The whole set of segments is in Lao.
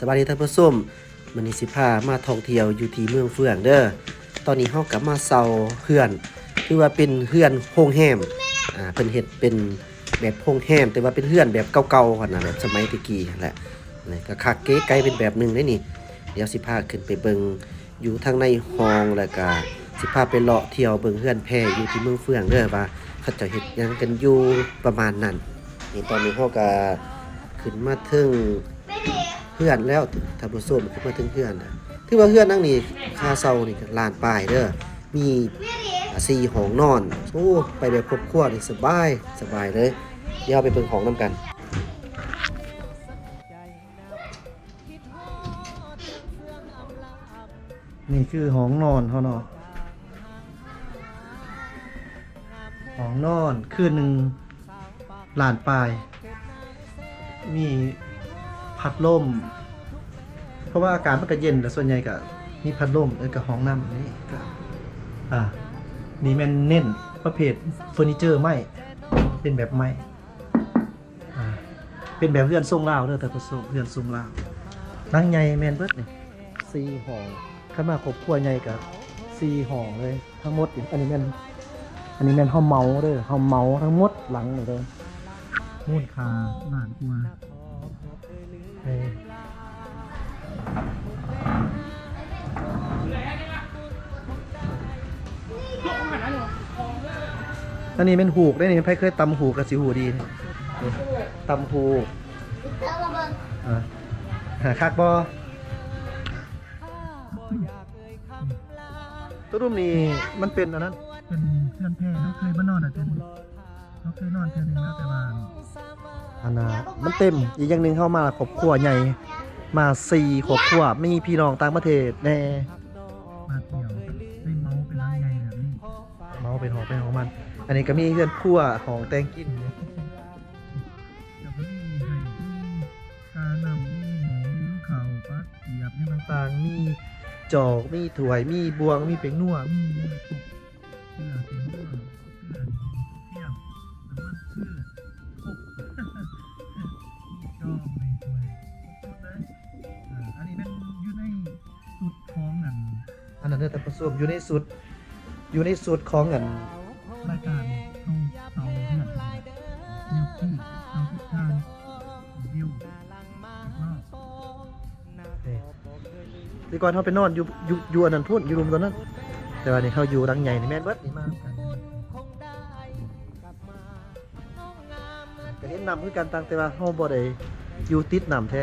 ສະບາຍດີທ່ານຜູ້ຊົມ, ມື້ນີ້ຊິພາມາທ່ອງທ່ຽວຢູ່ທີ່ເມືອງເຟືອງເດີ. ຕອນນີ້ເຮົາກໍມາເຊົ່າເຮືອນ ຖືວ່າເປັນເຮືອນໂຮງແຮມ, ອ່າ ເພິ່ນເຮັດເປັນແບບໂຮງແຮມ ແຕ່ວ່າເປັນເຮືອນແບບເກົ່າໆຫັ້ນນະ ແບບສະໄໝແຕ່ກີ້ຫັ້ນແຫຼະ. ນີ້ກໍຄັກເກໄກເປັນແບບໜຶ່ງເດ້ນີ້. ດຽວຊິພາຂຶ້ນໄປເບິ່ງຢູ່ທາງໃນຫ້ອງ ແລ້ວກໍຊິພາໄປເລາະທ່ຽວເບິ່ງເຮືອນແພຢູ່ທີ່ເມືອງເຟືອງເດີ ວ່າເຂົາເຈົ້າເຮັດຫຍັງກັນຢູ່ ປະມານນັ້ນ. ນີ້ຕອນນີ້ເຮົາກໍຂຶ້ນມາເທິງ ເຮືອນແລ້ວທ່ານຜູ້ຊົມ, ຂຶ້ນມາເຖິງເຮືອນນະ. ຖືວ່າເຮືອນຫຼັງນີ້ຄ່າເຊົ່ານີ້ກໍລ້ານປາຍເດີ, ມີ ອ່າ ສີ່ຫ້ອງນອນ. ໂອ້ ໄປແບບຄອບຄົວນີ້ສະບາຍ ສະບາຍເລີຍ. ດຽວເຮົາໄປເບິ່ງຫ້ອງນຳກັນ. ນີ້ຄືຫ້ອງນອນເຮົາເນາະ. ຫ້ອງນອນຄືນໜຶ່ງລ້ານປາຍ, ມີພັດລົມ ເພາະວ່າອາກາດມັນກະເຢັນ ແລະສ່ວນໃຫຍ່ກະມີພັດລົມ. ເອີ ກະຫ້ອງນ້ຳນີ້ກະ ອ່າ ນີ້ແມ່ນເນັ້ນປະເພດເຟີນີເຈີໄມ້ ເປັນແບບໄມ້ ອ່າ ເປັນແບບເຮືອນຊົງລາວເດີທ່ານຜູ້ຊົມ, ເຮືອນຊົງລາວ. ຫຼັງໃຫຍ່ແມ່ນເບິດນີ້ ສີ່ຫ້ອງ, ຄັນມາຄອບຄົວໃຫຍ່ກະສີ່ຫ້ອງເລີຍທັງໝົດ. ອັນນີ້ແມ່ນ ອັນນີ້ແມ່ນເຮົາເໝົາເດີ, ເຮົາເໝົາທັງໝົດຫຼັງນີ້ເດີ, ມູນຄ່າລ້ານກວ່າ. ເອີ ອັນນີ້ແມ່ນຫູກເດ້ນີ້, ໃຜເຄີຍຕຳຫູກກໍຊິຮູ້ດີ. ນີ້ ຕຳຫູກ ເອີ ຄັກບໍ່? ໂຕລຸ່ມນີ້ມັນເປັນອັນນັ້ນ ເປັນເຮືອນແພ. ເຮົາເຄີຍມານອນແລ້ວເທື່ອໜຶ່ງ, ເຮົາເຄີຍນອນເທື່ອໜຶ່ງແລ້ວ ແຕ່ວ່າອັນນ່າມັນເຕັມ. ອີກຢ່າງໜຶ່ງເຮົາມາຄອບຄົວໃຫຍ່, ມາສີ່ຄອບຄົວ, ມີພີ່ນ້ອງຕ່າງປະເທດແດ່ ມາທ່ຽວ ໄດ້ເໝົາເປັນຫຼັງໃຫຍ່ແບບນີ້, ເໝົາເປັນຫ້ອງໃຜຫ້ອງມັນ. ອັນນີ້ກໍມີເຮືອນຄົວ, ຫ້ອງແຕ່ງກິນ. ກໍມີໃຫ້ ການ້ຳ ມີໝໍ້ ມີເຂົ້າ ຜັກກຽບ ຫຍັງຕ່າງໆ, ມີຈອກ ມີຖ້ວຍ ມີບ່ວງ ມີແປ້ງນົວ ມີຫຍັງຄົບ, ເກືອແປ້ງນົວ ເກືອ ທຽມ ນ້ຳມັນພືດ ຄົບ ມີຈອກ ມີຖ້ວຍ ຄົບໝົດເລີຍ. ເອີ ອັນນີ້ແມ່ນຢູ່ໃນຊຸດຂອງອັນ ອັນນັ້ນເດີທ່ານຜູ້ຊົມ, ຢູ່ໃນຊຸດ ຢູ່ໃນຊຸດຂອງອັນ ລາຍການເຮົາເຊົ່າເຮືອນ ແນວຄີເຮົາເຮັດທາງ ວິວ ເນາະ. ນີ້ ແຕ່ກ່ອນເຮົາໄປນອນຢູ່ ຢູ່ ຢູ່ອັນນັ້ນພຸ້ນ ຢູ່ລຸ່ມຕົວນັ້ນ, ແຕ່ວ່ານີ້ເຮົາຢູ່ຫຼັງໃຫຍ່ນີ້ແມ່ນເບິດນີ້ ມານຳກັນ. ກໍເຫັນນ້ຳຄືກັນ, ຕ່າງແຕ່ວ່າເຮົາບໍ່ໄດ້ຢູ່ຕິດນ້ຳແທ້.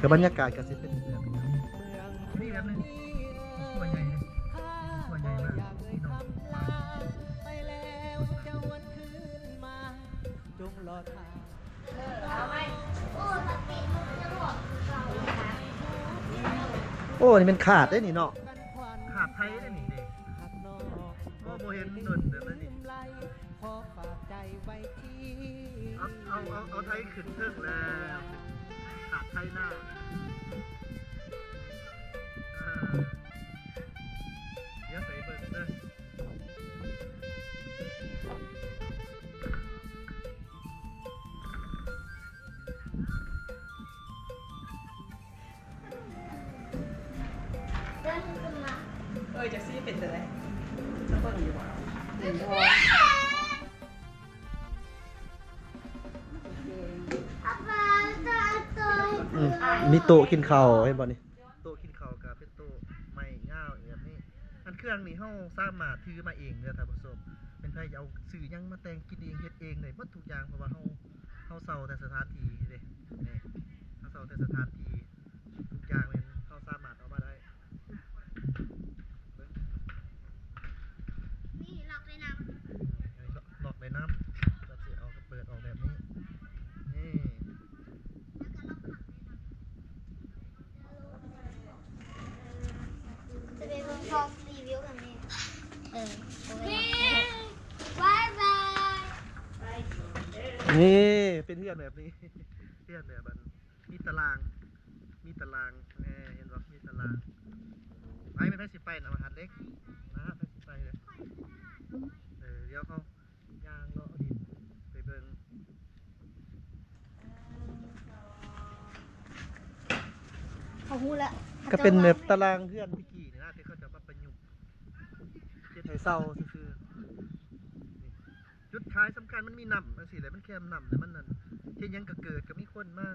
ກໍບັນຍາກາດກໍຊິເປັນແບບນີ້. ນີ້ແບບໜຶ່ງ ຄອບຄົວໃຫຍ່ເດ້, ຄອບຄົວໃຫຍ່ມາກ ພີ່ນ້ອງ ໂອ້ ນີ້ແມ່ນຂາດເດ້ນີ້ເນາະ, ຂາດໄທເດ້ນີ້ເດ້. ໂອ້ ບໍ່ເຫັນດົນເດີນີ້. ເອົາ ເອົາ ເອົາ ເອົາໄທຂຶ້ນເທິງແລ້ວ ຂາດໄທໜ້າ. ເອີ ດຽວໃສ່ເບິ່ງເດີ. ເອີ ຈັກຊິເປັນຈັ່ງໃດ ຈະເບິ່ງຢູ່ບໍ່? ເຫັນບໍ່? ອືມ ມີໂຕະກິນເຂົ້າ ເຫັນບໍ່ນີ້? ໂຕະກິນເຂົ້າກໍເປັນໂຕະໄມ້ຍາວແບບນີ້. ອັນເຄື່ອງນີ້ເຮົາສາມາດຖືມາເອງເດີທ່ານຜູ້ຊົມ, ແມ່ນໃຜຈະເອົາຊື້ຫຍັງມາແຕ່ງກິນເອງ ເຮັດເອງໄດ້ໝົດທຸກຢ່າງ, ເພາະວ່າເຮົາ ເຮົາເຊົ່າແຕ່ສະຖານທີ່ເດ້. ນີ້ ເຮົາເຊົ່າແຕ່ສະຖານທີ່, ທຸກຢ່າງແມ່ນເຮົາສາມາດເອົາມາໄດ້. ນີ້ ລັອກໄດ້ນຳ ອືມ ອັນນີ້ກໍລັອກໄດ້ນຳ, ກໍຊິເອົາ ກໍເປີດອອກແບບນີ້. ນີ້ ຈະໄປເບິ່ງພອກຣີວິວກັນນີ້. ເອີ ໂອເຄ ບາຍບາຍ. ນີ້ ເປັນເຮືອນແບບນີ້, ເຮືອນແບບອັນ ມີຕາລ່າງ ມີຕາລ່າງ ແນ່ ເຫັນບໍ່? ມີຕາລ່າງ. ໄປ ແມ່ນໃຜຊິໄປນຳ ມະຫັດເຫຼັກ ມາ ໃຜຊິໄປເລີຍ. ເອີ ດຽວເຮົາຍ່າງເລາະດິນໄປເບິ່ງ. ເອີ ໜຶ່ງ ສອງ ສາມ ສີ່ ຫ້າ ຫົກ ເຈັດ ແປດ ເກົ້າ ສິບ ສິບເອັດ ສິບສອງ ສິບສາມ ສິບສີ່ ສິບຫ້າ ສິບຫົກ ສິບເຈັດ ສິບແປດ ສິບເກົ້າ ສິບສິບ ສິບ ຮູ້ແລ້ວ ກໍເປັນແບບຕາລາງເຮືອນແຕ່ກີ້ນີ້ນະ ທີ່ເຂົາເຈົ້າມາປະຍຸກເຮັດໃຫ້ເຊົ່າຊື່ໆ. ຈຸດຂາຍສຳຄັນມັນມີນ້ຳຈັ່ງຊີ້ແຫຼະ ມັນແຄມນ້ຳແລ້ວມັນນັ້ນ ເຮັດຫຍັງກໍເກີດ ກໍມີຄົນມາ.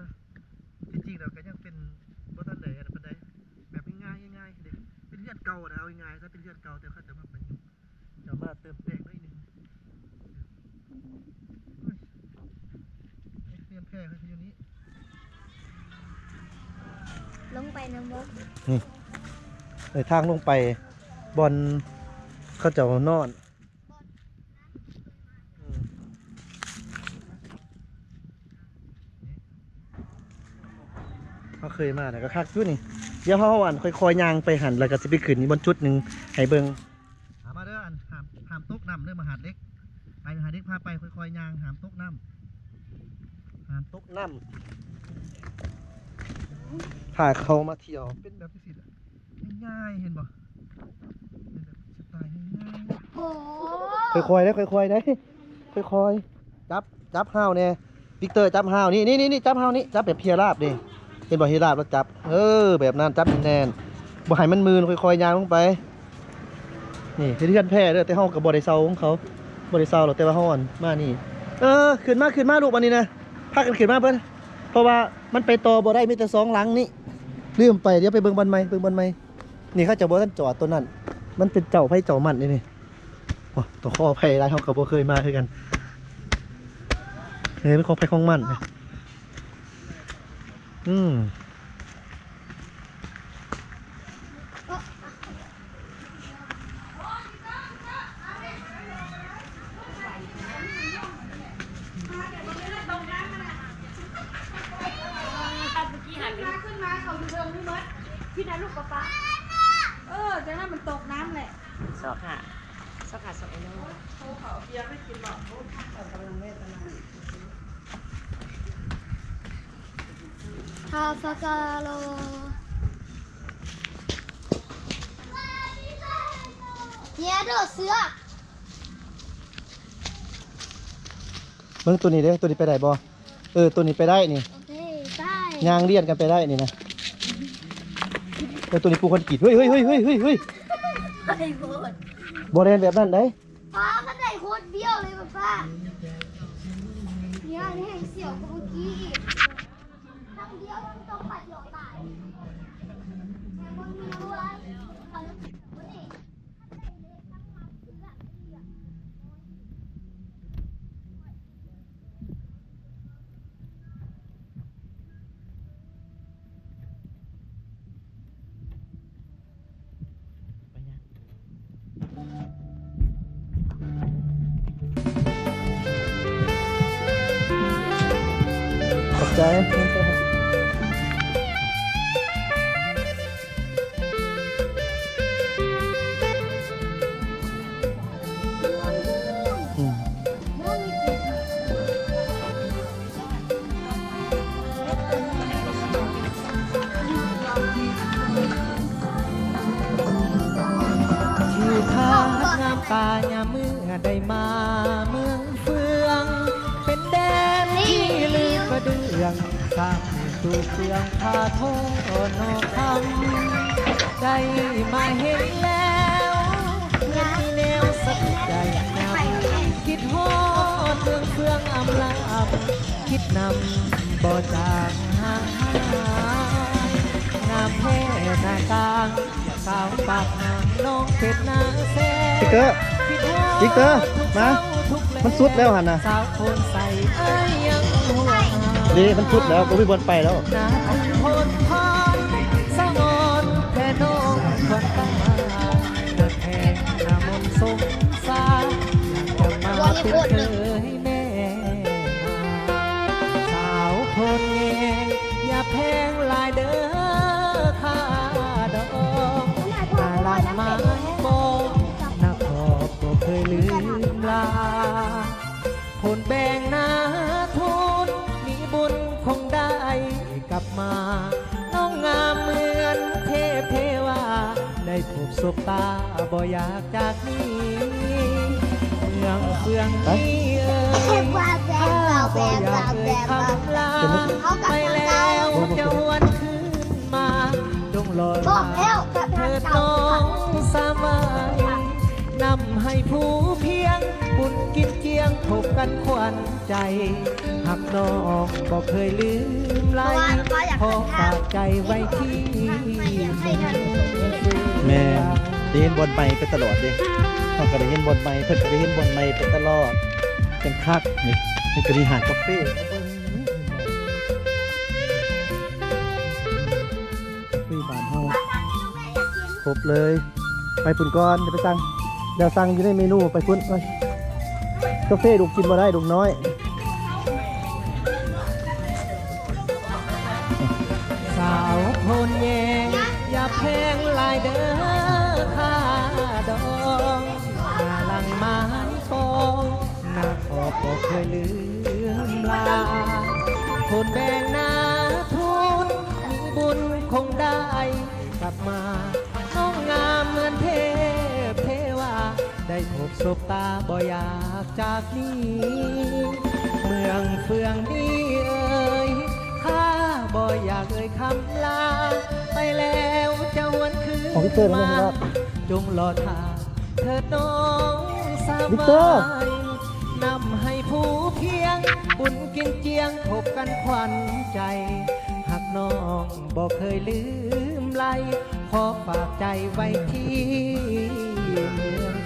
ທີ່ຈິງແລ້ວກໍຍັງເປັນ ບໍ່ທັນໄດ້ອັນນັ້ນປານໃດ ແບບງ່າຍໆ ງ່າຍໆເດ້ ເປັນເຮືອນເກົ່ານະ ເອົາງ່າຍໆຊະ ເປັນເຮືອນເກົ່າ ແຕ່ເຂົາເຈົ້າມາປະຍຸກ ເຈົ້າມາເຕີມແຕ່ງໜ້ອຍໜຶ່ງ. ໂອ້ຍ ເຮືອນແພເພິ່ນຢູ່ນີ້ ລົງໄປນຳບໍ່? ນີ້ ເອີ ທາງລົງໄປບ່ອນເຂົາເຈົ້ານອນ. ອືມ ເຮົາເຄີຍມາແລ້ວກໍຄັກຢູ່ນີ້. ດຽວເຮົາ ອັນ ຄ່ອຍໆຍ່າງໄປຫັ້ນ ແລ້ວກໍຊິໄປຂຶ້ນອີກບ່ອນຈຸດໜຶ່ງໃຫ້ເບິ່ງ. ອາ ມາເດີ ອັນ ຫ້າມ ຫ້າມຕົກນ້ຳເດີ ມະຫາດເຫຼັກ ໄປ ມະຫາດເຫຼັກພາໄປ ຄ່ອຍໆຍ່າງ ຫ້າມຕົກນ້ຳ ຫ້າມຕົກນ້ຳ. ພາເຂົາມາທ່ຽວ ເປັນແບບຈັ່ງຊີ້ແຫຼະ ງ່າຍໆ ເຫັນບໍ່ ເປັນແບບສະໄຕງ່າຍໆ. ໂອ້ ຄ່ອຍໆເດີ ຄ່ອຍໆເດີ ຄ່ອຍໆ ຈັບ ຈັບຫ້າວແດ່ ວິກເຕີ ຈັບຫ້າວນີ້ ນີ້ໆ ຈັບຫ້າວນີ້ ຈັບແບບເຮຍລາບນີ້ ເຫັນບໍ່ ເຮຍລາບລາວຈັບ ເອີ ແບບນັ້ນ ຈັບແໜ້ນໆ ບໍ່ໃຫ້ມັນມື່ນ ຄ່ອຍໆຍ່າງລົງໄປ. ນີ້ເຮັດເຮືອນແພເດີ ແຕ່ເຮົາກໍບໍ່ໄດ້ເຊົ່າຂອງເຂົາ ບໍ່ໄດ້ເຊົ່າດອກ ແຕ່ວ່າເຮົາ ອັນ ມານີ້. ເອີ ຂຶ້ນມາ ຂຶ້ນມາລູກ ບາດນີ້ນະ ພາກັນຂຶ້ນມາເບິດ ເພາະວ່າມັນໄປຕໍ່ບໍ່ໄດ້ ມີແຕ່ສອງຫຼັງນີ້. ລືມໄປ ດຽວໄປເບິ່ງບ່ອນໃໝ່ ເບິ່ງບ່ອນໃໝ່. ນີ້ເຂົາເຈົ້າບໍ່ທັນຈອດໂຕນັ້ນ ມັນເປັນເຈົ້າໃຜເຈົ້າມັນເດ້ນີ້. ໂອ້ ຕ້ອງຂໍອະໄພຫຼາຍ ເຮົາກໍບໍ່ເຄີຍມາຄືກັນ. ເອີ ເປັນຂອງໃຜຂອງມັນ. ອືມ ເມື່ອກີ້ຫັ້ນ ຂຶ້ນມາ ເຂົາຢູ່ເທິງນີ້ໝົດ ພິດນະລູກປ້າ. ເອີ ຈັ່ງນັ້ນມັນຕົກນ້ຳແຫຼະ. ຊອກຫາ ຊອກຫາ ຊອກໄອ້ນ້ອງ ເຂົາເອົາເບຍໄປກິນເບາະ. ໂອ້ ເຂົາກຳລັງແວ່ຕະຫຼາດ. ພາສາກາໂລ ເຍໂດດເສືອ. ເບິ່ງໂຕນີ້ເດ້ ໂຕນີ້ໄປໄດ້ບໍ່? ເອີ ໂຕນີ້ໄປໄດ້ນີ້ ໂອເຄ ໄປ ຍ່າງລຽນກັນໄປໄດ້ນີ້ນະ. ເອີ ໂຕນີ້ປູຄອນກຣີດ ເຮີ້ຍ ເຮີ້ຍ ໄປໂພດ ບໍ່ແລ່ນແບບນັ້ນໃດ. ປ້າ ຄັນໄດໂຄດບ້ຽວເລີຍປ້າ ນີ້ແຮງສຽວກວ່າເມື່ອກີ້ອີກ ທັງດຽວທັງຕ້ອງປັດຫຼໍ່ຕາຍ ແຕ່ບໍ່ມີຕົວ. ຂອບໃຈ. ອືມ ທິວທັດງາມຕາຍາມເມື່ອໄດ້ມາເມືອງ ເຟືອງເປັນແດນທີ່ລືມກະເດືອງ ສ້າງຕູ້ເຟືອງພາໂທນອກຄຳ ໄດ້ມາເຫັນແລ້ວ ເກີດມີແນວສະເທືອນໃຈ ຍາມຄິດຮອດເມືອງເຟືອງອຳລາ ຄິດນຳບໍ່ຈາງຫາຍ ງາມແທ້ໜ້າຕ່າງ ສາວປາກຫາງນ້ອງເປັດນາແຊ ວິກເຕີ ວິກເຕີ ມາ ມັນສຸດແລ້ວຫັ້ນນະ ສາວໂພນໃສອ້າຍຍັງຫ່ວງ ນີ້ມັນສຸດແລ້ວ ບໍ່ມີບ່ອນໄປແລ້ວ ໜ້າໂພນພອນສະອອນແຕ່ນ້ອງຄວນຕາ ໜ້າແພງໜ້າມົນສົງສານ ຢາກຈະມາເປັນເຂີຍ ແມ່ນາ ສາວໂພນແຍງ ຢ່າແພງຫຼາຍເດີຄ່າດອງ ໜ້າລຳມາຍປອງ ໜ້າຂອບບໍ່ເຄີຍລືມລາ ໂພນແບງນາທູນ ມີບຸນຄົງໄດ້ກັບມາ ນ້ອງງາມເໝືອນເທບເທວາ ໄດ້ພົບສົບຕາບໍ່ຢາກຈາກນີ້ ເມືອງເຟືອງນີ້ເອີຍ ຖ້າບໍ່ຢາກເອີຍຄຳລາ ໄປແລ້ວຈະຫວນຄືນມາ ໃຫ້ຜູ້ພຽງ ບຸນກິນຈຽງ ພົບກັນຂວັນໃຈ ຮັກນ້ອງບໍ່ເຄີຍລືມໄລ ຂໍຝາກໃຈໄວ້ທີ່ ແມ່ນ ໄດ້ເຫັນບ່ອນໃໝ່ໄປຕະຫຼອດເດ້ ເຮົາກໍໄດ້ເຫັນບ່ອນໃໝ່ ເພິ່ນກໍໄດ້ເຫັນບ່ອນໃໝ່ໄປຕະຫຼອດ ຈັ່ງຄັກ. ນີ້ ນີ້ກໍມີຮ້ານກາເຟ ກາເຟບ້ານເຮົາ ຄົບເລີຍ. ໄປພຸ້ນກ່ອນ ດຽວໄປສັ່ງ ດຽວສັ່ງຢູ່ໃນເມນູ ໄປພຸ້ນ ໄປ. ກາເຟລູກກິນບໍ່ໄດ້ ລູກນ້ອຍ. ສາວໂພນແຍງ ຢ່າແພງຫຼາຍເດີຄ່າດອງ ໜ້າຫຼັງມານປອງ ໜ້າຂອບບໍ່ເຄີຍລືມລາ ໂພນແບງໜ້າທູນ ມີບຸນຄົງໄດ້ກັບມາ ນ້ອງງາມເໝືອນເທບເທວາ ໄດ້ພົບສົບຕາບໍ່ຢາກຈາກໜີ ເມືອງເຟືອງນີ້ເອີຍ ຂ້າບໍ່ຢາກເອີ່ຍຄຳລາ ໄປແລ້ວຈະຫວນຄືນມາ ຈົ່ງລໍຖ້າເທີດນ້ອງສາວວາຍ ນຳໃຫ້ຜູ້ພຽງ ບຸນກິນຈຽງ ພົບກັນຂວັນໃຈ ຮັກນ້ອງ ບໍ່ເຄີຍລືມໄລ ຂໍຝາກໃຈໄວ້ທີ່ເມືອງ